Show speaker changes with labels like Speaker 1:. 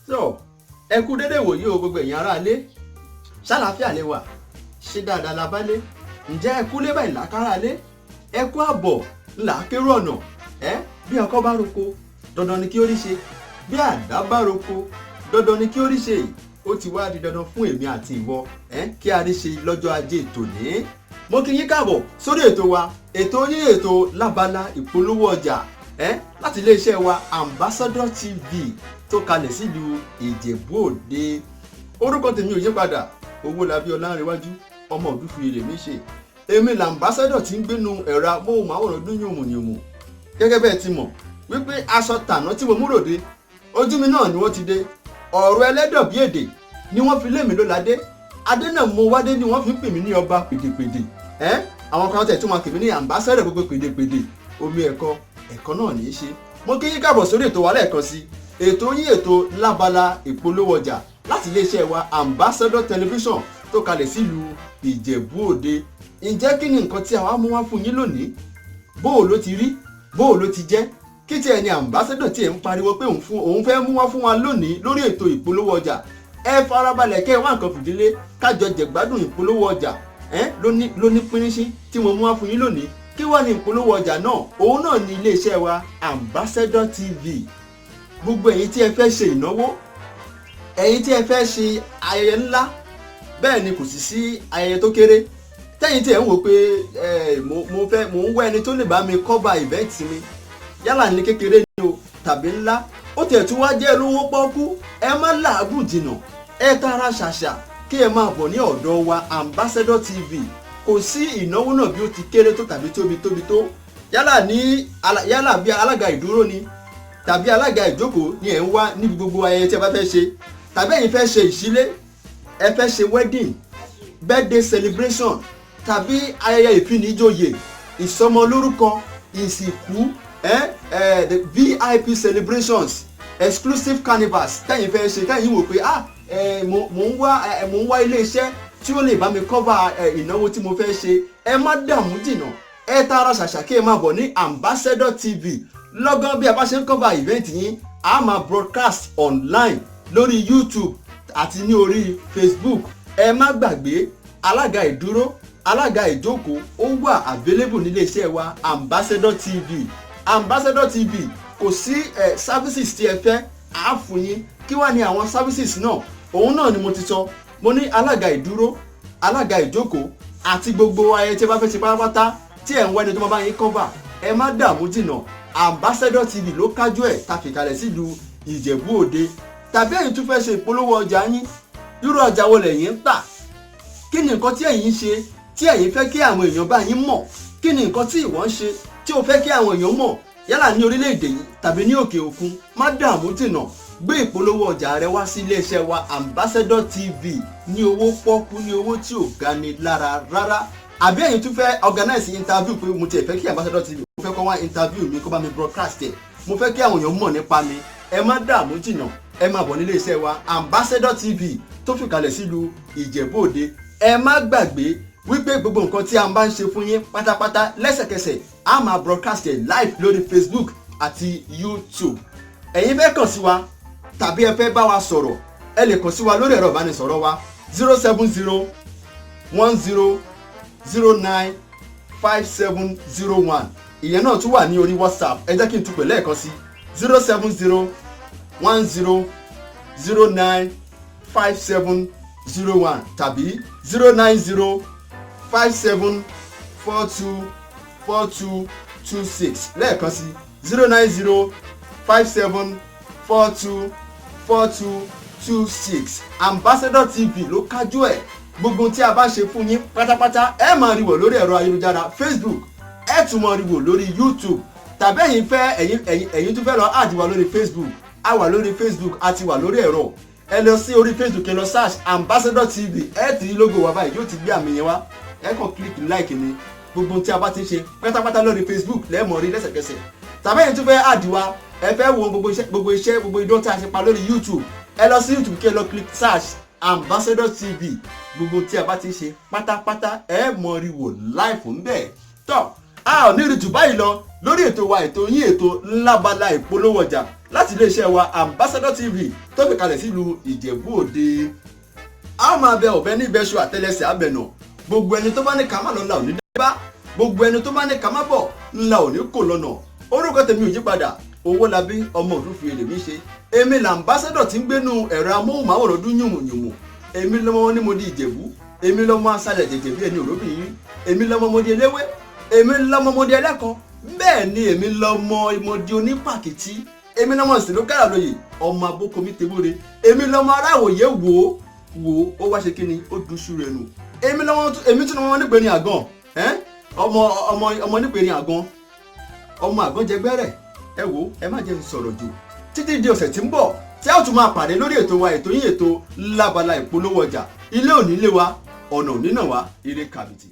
Speaker 1: So ẹ kú dédé wòye o, gbogbo ẹ̀yin aráalé. Ṣàlàáfíà lẹ wà? Ṣé dáadáa la bá lé? Ǹjẹ́ ẹ kú lé báyìí lákàrà lé? Ẹ kú àbọ̀ ńlá kérò ọ̀nà. Ẹ bí ọkọ bá roko, dandan ni kí ó rí ṣe. Bí àdá bá roko, dandan ni kí ó rí ṣe. Ó ti wá di dandan fún èmi àti ìwọ ẹ kí a rí ṣe lọ́jọ́ Ajé tòní. Mo kí yín káàbọ̀ sórí ètò wa, ètò yín, ètò lábala ìpolówó ọjà ẹ láti iléeṣẹ́ wa Ambassador TV tó kalẹ̀ sílùú Ìjẹ̀bú Òde. Orúkọ tèmi ò yí padà, Owólabí Ọlánrewájú ọmọ òdúfìyè lèmi ṣe. Èmi l'ambassador tí ń gbénu ẹ̀rọ amóhùnmáwòrán dún yùmùyùmù. Gẹ́gẹ́ bẹ́ẹ̀ ti mọ̀ wípé aṣọ tàná tí mo mú ròde, ojú mi náà ni wọ́n ti dé. Ọ̀rọ̀ ẹlẹ́dọ̀ bí èdè ni wọ́n fi lé mi lóládé adé náà. Mo wádé ni wọ́n fi ń pè mí ní ọba pèdèpèdè. Ẹ́ àwọn kan tẹ̀ tún máa pè mí ní ambassador gbogbo pèdèpèdè. Omi ẹ̀kọ́ ẹ̀kọ́ náà ní í ṣe. Mo kí yín káàbọ̀ sórí ètò wa lẹ́ẹ̀kan sí, ètò yín, ètò lábala ìpolówó ọjà láti iléeṣẹ́ wa Ambassador Television tó kalẹ̀ sílùú Ìjẹ̀bú Òde. Ǹjẹ́ kí ni nǹkan tí a wá mú wá fún yín lónìí? Bó o ló ti rí, bó o ló ti jẹ́, kí tí ẹni ambassador tí ẹ̀ ń pariwo pé òun fún òun fẹ́ mú wá fún wa lónìí lórí ètò ìpolówó ọjà? Ẹ farabalẹ̀ kẹ́ ẹ wá nǹkan fìdílé, kájọ jẹ̀gbádùn ìpolówó ọjà ẹ lóní lóní pínrín tí mo mú wá fún yín lónìí. Kí wá ní ìpolówó ọjà náà? Òun náà ní iléeṣẹ́ wa Ambassador TV. Gbogbo ẹ̀yin tí ẹ fẹ́ ṣe ìnáwó, ẹ̀yin tí ẹ fẹ́ ṣe ayẹyẹ ńlá, bẹ́ẹ̀ ni kò sì sí ayẹyẹ tó kéré, tẹ́yin tí ẹ̀ ń wò pé ẹ mo fẹ́, mo ń wá ẹni tó lè bá mi cover event mi, yálà ní kékeré ni o tàbí ńlá, ó tiẹ̀ tún wá jẹ́ lówó pọ́kú, ẹ má làágùn jìnnà, ẹ tara ṣàṣà kí ẹ máa bọ̀ ní ọ̀dọ̀ wa Ambassador TV. Kò sí ìnáwó náà bí ó ti kéré tó tàbí tóbi tóbi tó, yálà bí alága ìdúró ni tàbí alága ìjókòó ni ẹ̀ ń wá níbi gbogbo ayẹyẹ tí ẹ bá fẹ́ ṣe, tàbí ẹ̀yin fẹ́ ṣe ìṣílé, ẹ fẹ́ ṣe wedding, birthday celebration, tàbí ayẹyẹ ìfinijoyè, ìsọmọlórúkọ, ìsìnkú, the VIP celebrations, exclusive carnivals tẹ́yin fẹ́ ṣe, tẹ́yin wò pé ah, mo ń wá ilé iṣẹ́ tí ó lè bá mi cover ìnáwó tí mo fẹ́ ṣe, ẹ má dààmú jìnnà, ẹ tara ṣàṣà kí ẹ máa bọ̀ ní Ambassador TV. Lọ́gán bí a bá ṣe ń cover event yín, a máa broadcast online lórí YouTube àti ní orí Facebook. Ẹ má gbàgbé, alága ìdúró, alága ìjókòó, ó wà available nílé iṣẹ́ wa Ambassador TV. Ambassador TV, kò sí services tí ẹ fẹ́, á fún yín. Kí wá ní àwọn services náà? Òun náà ni mo ti sọ. Mo ní alága ìdúró, alága ìjókòó àti gbogbo ayẹyẹ tí ẹ bá fẹ́ ṣe pátápátá tí ẹ̀ ń wá ẹni tó máa bá yín cover, ẹ má dààmú jìnnà. Ambassador TV ló kájú ẹ̀ ta fìkàlẹ̀ sílùú Ìjẹ̀bú Òde. Tàbí ẹ̀yin tún fẹ́ ṣe ìpolówó ọjà yín, irú ọjà wo lẹ̀yin ń tà? Kí ni nǹkan tí ẹ̀yin ń ṣe tí ẹ̀yin fẹ́ kí àwọn èèyàn bá yín mọ̀? Kí ni nǹkan tí ìwọ ń ṣe tí o fẹ́ kí àwọn èèyàn mọ̀, yálà ní orílẹ̀-èdè yìí tàbí ní òkè òkun? Má dààmú jìnnà, gbé ìpolówó ọjà rẹ wá sí iléeṣẹ́ wa Ambassador TV ní owó pọ́kú, ní owó tí ò gani lára rárá. Àbí ẹ̀yin tún fẹ́ organize interview pé mo tiẹ̀ fẹ́ kí Ambassador TV, mo fẹ́ kó wá interview mi, kó bá mi broadcast ẹ̀, mo fẹ́ kí àwọn èèyàn mọ̀ nípa mi, ẹ má dààmú jìnnà, ẹ máa bọ̀ nílé iṣẹ́ wa Ambassador TV tó fìkàlẹ̀ sílùú Ìjẹ̀bú Òde. Ẹ má gbàgbé wípé gbogbo nǹkan tí a bá ń ṣe fún yín pátápátá, lẹ́sẹ̀kẹsẹ̀ a máa broadcast ẹ̀ live lórí Facebook àti YouTube. Ẹ̀yin fẹ́ kàn sí wa tàbí ẹ fẹ́ bá wa sọ̀rọ̀, ẹ lè kàn sí wa lórí ẹ̀rọ ìbánisọ̀rọ̀ wa 07010095701. Ìyẹn náà tún wà ní orí WhatsApp. Ẹ jẹ́ kí n tún pè lẹ́ẹ̀kan sí: 07010095701 tàbí 09057424226. Lẹ́ẹ̀kan sí: 09057424226. Ambassador TV ló kájú ẹ̀. Gbogbo tí a bá ṣe fún yín pátápátá, ẹ máa rí wò lórí ẹ̀rọ ayélujára Facebook, ẹ tún máa rí wò lórí YouTube. Tàbí ẹ̀yin fẹ́ ẹ̀yin tún fẹ́ lọ add wa lórí Facebook, a wà lórí Facebook, a ti wà lórí ẹ̀rọ. Ẹ lọ sí orí Facebook, ẹ lọ search Ambassador TV, ẹ ti rí logo wa báyìí, yóò ti gbé àmì yẹn wá. Ẹ kàn click like ni. Gbogbo tí a bá ti ń ṣe pátápátá lórí Facebook lẹ́ẹ̀mọ́ rí lẹ́sẹ̀kẹsẹ̀. Tàbí ẹ̀yin tún fẹ́ add wa, ẹ fẹ́ wo gbogbo iṣẹ́, gbogbo iṣẹ́, gbogbo idán tí a ṣe pa lórí YouTube, ẹ lọ sí YouTube, kí ẹ lọ click search Ambassador TV. Gbogbo tí a bá ti ń ṣe pátápátá, ẹ mọ̀ rí wò live ńbẹ̀. Tọ́ a ò ní rí jù báyìí lọ lórí ètò wa, ètò yín, ètò lábala ìpolówó ọjà. Láti iléeṣẹ́ wa Ambassador TV tó fi kalẹ̀ sílùú Ìjẹ̀bú Òde, a máa bẹ ọ̀bẹ ní ibẹ̀ṣu, àtẹlẹsẹ̀ abẹ̀nà. Gbogbo ẹni tó bá ní ká má lọ ńlá òní dé bá, gbogbo ẹni tó bá ní ká má bọ̀ ńlá òní kò lọ́nà. Orúkọ tèmi ò yípadà, Owólabí ọmọ òdúfin èlèmí ṣe. Èmi làǹbásádọ̀ tí ń gbénu ẹ̀rọ amóhùnmáwòrán dún yùmùyùmù. Èmi lọ́mọ wọn ní mo di Ìjẹ̀bú, èmi lọ́mọ asálẹ̀ jẹ̀jẹ̀ bí ẹni òróbìnrin, èmi lọ́mọ mo di eléwé, èmi lọ́mọ mo di ẹlẹ́kọ̀ọ́, bẹ́ẹ̀ ni èmi lọ́mọ mo di onípàkìtì, èmi lọ́mọ ìsìlókàrà lóye ọmọ abókomi tewúre, èmi lọ́mọ aráwòye wò ó wò ó, ó wá ṣe kí ni, ó dùn rẹ̀ nù. Èmi lọ́mọ, èmi tún lọ́mọ nípe ní àgàn, ọmọ ọmọ ọmọ nípe ní àgàn, ọmọ àgàn jẹgbẹ́rẹ̀. Ẹ wo, ẹ má jẹ́ n sọ̀rọ̀ jù. Títí di ọ̀sẹ̀ tí ń bọ̀ tí a ó tún máa pàdé lórí ètò wa, ètò yín, ètò lábala ìpolówó ọjà. Ilé òní lé wa, ọ̀nà òní náà wá, ire kàbìtì.